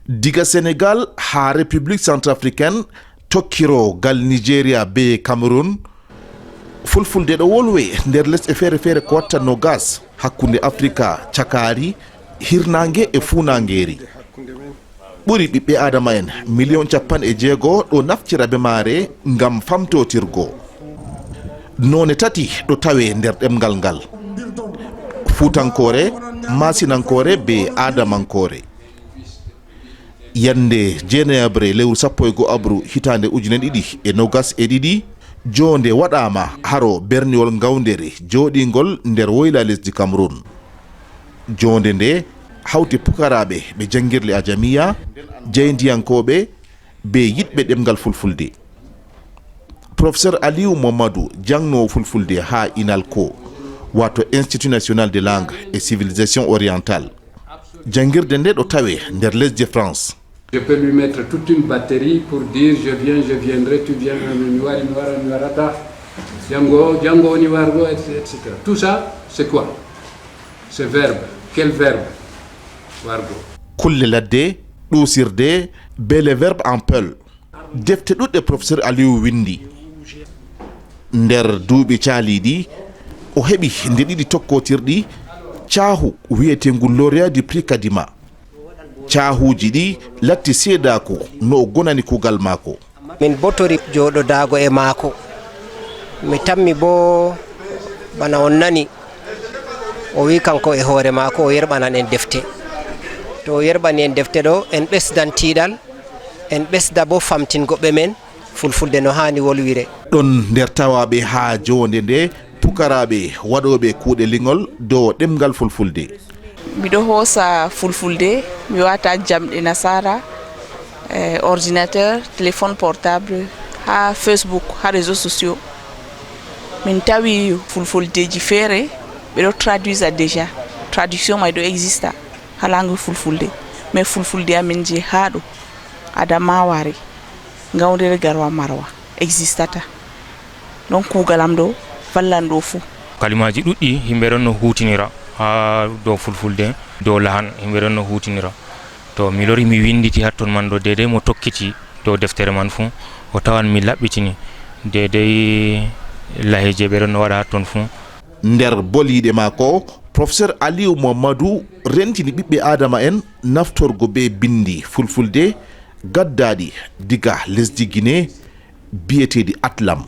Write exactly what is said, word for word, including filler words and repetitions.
Diga Senegal haa République Centrafricaine, tokkiro gal Nigeria be Cameroun, fulfulde ɗo wolwe nder lesɗe feere feere ko watta nogas hakkunde Afrika cakaari, hirnaange e fuunaangeeri. Ɓuri ɓiɓɓe Aadama en miliyon capanɗe jeego ɗo naftira be maare ngam famtotirgo. Noone tati ɗo tawe nder ɗemngal ngal: Fuutankoore, Maasinankoore be Aadamankoore. Yande jeenayaɓre lewru sappo e go'o abru hitaande ujine ɗiɗi e nogas e ɗiɗi, joonde waɗaama haro berniwol Ngawndere jooɗiingol nder woyla lesdi Cameroun. Joonde nde hawti pukaraaɓe ɓe janngirle Ajamiya, jaayndiyankooɓe, be yiɗɓe ɗemngal fulfulde. Professeur Aliou Mamadou jangnoowo fulfulde haa INALCO, wato Institut National de Langue et Civilisation Orientale. Janngirde nde ɗo tawe nder lesdi France. Je peux lui mettre toute une batterie pour dire je viens, je viendrai, tu viendras, mi wari, mi wara, mi warata. Janngo, janngo woni wargo, et cetera. Tout ça, c'est quoi? Ce verbe. Quel verbe? Wargo. Kulle ladde, ɗuusirde, be les verbes en peul. Defte ɗuɗɗe Professeur Aliou winndi. Nder duuɓi caaliiɗi, o heɓi nde ɗiɗi tokkotirɗi caahu wiyeteengu Lauréat du Prix Kadima. Caahuuji ɗi latti seedaaku no o gonani kuugal maako. Min botori jooɗodaago e maako. Mi tammi boo bana on nani, o wi'i kanko e hoore maako o yerɓanan en defte. To o yerɓani en defte ɗo, en ɓesdan tiiɗal, en ɓesda boo famtingo ɓe men fulfulde no haani wolwire. Ɗon nder tawaaɓe haa joonde nde pukaraaɓe waɗooɓe kuuɗe liŋol dow ɗemngal fulfulde. Miɗo hoosa fulfulde, mi waata jamɗe nasaara, eh, ordinateur, téléphone portable, haa Facebook, haa réseaux sociaux. Min tawi fulfuldeeji feere ɓe ɗo traduisa déjà. Traduction may ɗo exista haa langue fulfulde. Mais fulfulde amin je haa ɗo Adamawa re, Ngawndere Garwa Marwa existata. Donc kuugal am ɗo vallan ɗo fuu. Kalimaaji ɗuɗɗi yimɓe ɗon no huutinira haa dow fulfulde, dow lahan yimɓe ɗon no huutinira. To mi lori mi winnditi hatton man ɗo deydey mo tokkiti dow deftere man fuu, o tawan mi laɓɓitini deydey laheeji ɓe ɗon no waɗa hatton fuu. Nder boliiɗe maako, Professeur Aliou Mamadou rentini ɓiɓɓe Aadama en naftorgo bee binndi fulfulde gaddaaɗi diga lesdi Guinée biyeteeɗi Atlam.